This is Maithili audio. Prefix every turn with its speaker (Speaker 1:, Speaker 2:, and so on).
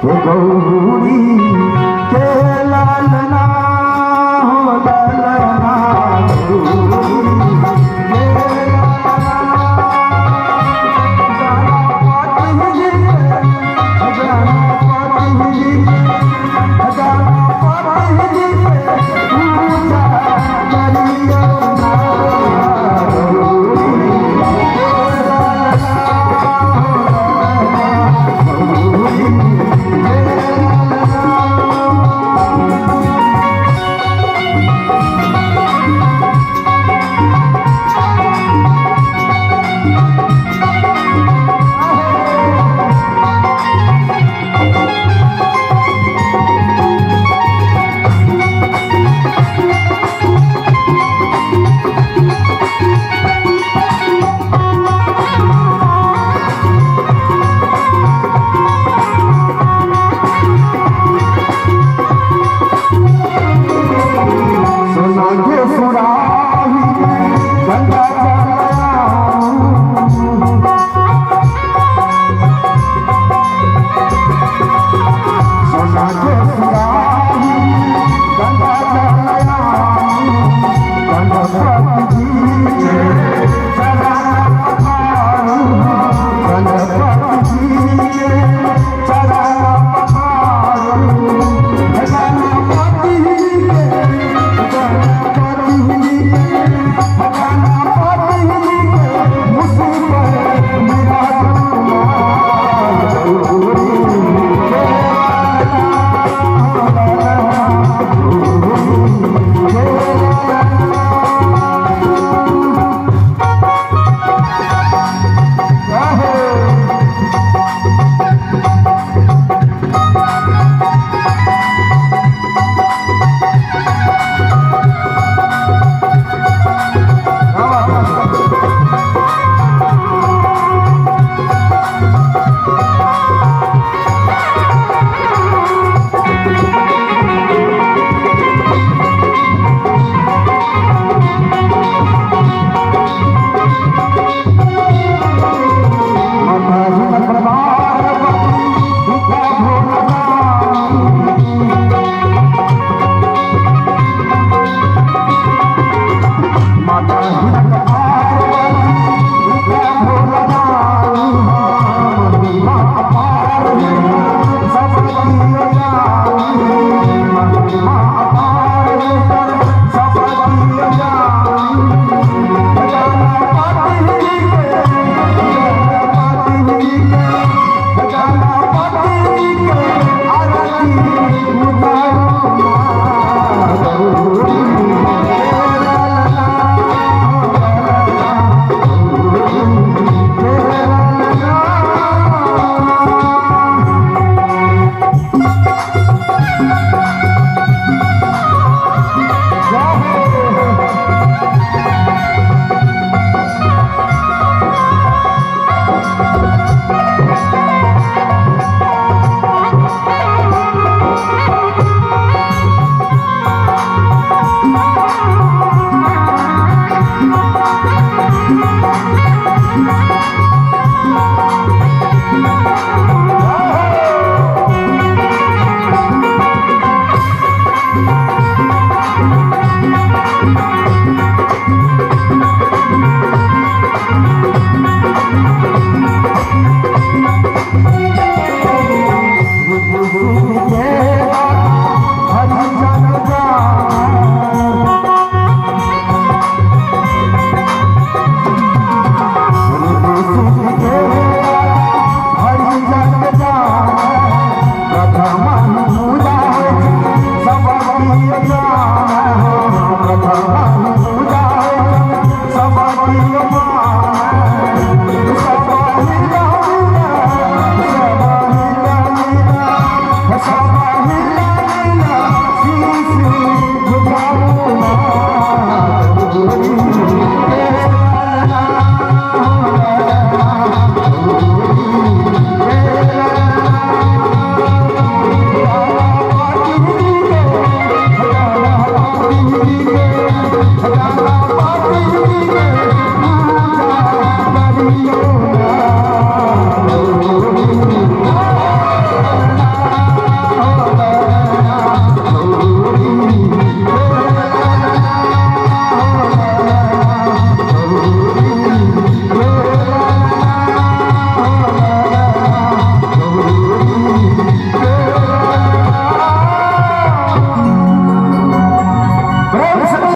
Speaker 1: हे गौरी के ललना हो ललना, गौरी के ललना। गणपति जी के, गणपति जी के, गणपति जी के पूजा करियो ना, गौरी के ललना हो ललना, गौरी के ललना। सोना के सुराही गंगा जल, सोना के सुराही गंगा जल, गणपति जी के चरण पखारू, गणपति जी के चरण पखारू, गणपति जी के, गणपति जी के, गणपति जी के मुसीबत विराजमान, गौरी के ललना, गौरी के ललना। जय हो। माता पार्वती पिता भोला, माता पार्वती पिता भोला, महिमा अपार है सबकी जानी, महिमा अपार है सबकी जानी। गणपति जी के, गणपति जी के, गणपति जी के आरती उतारो माँ, गौरी के ललना हो ललना, गौरी के ललना। जय हो।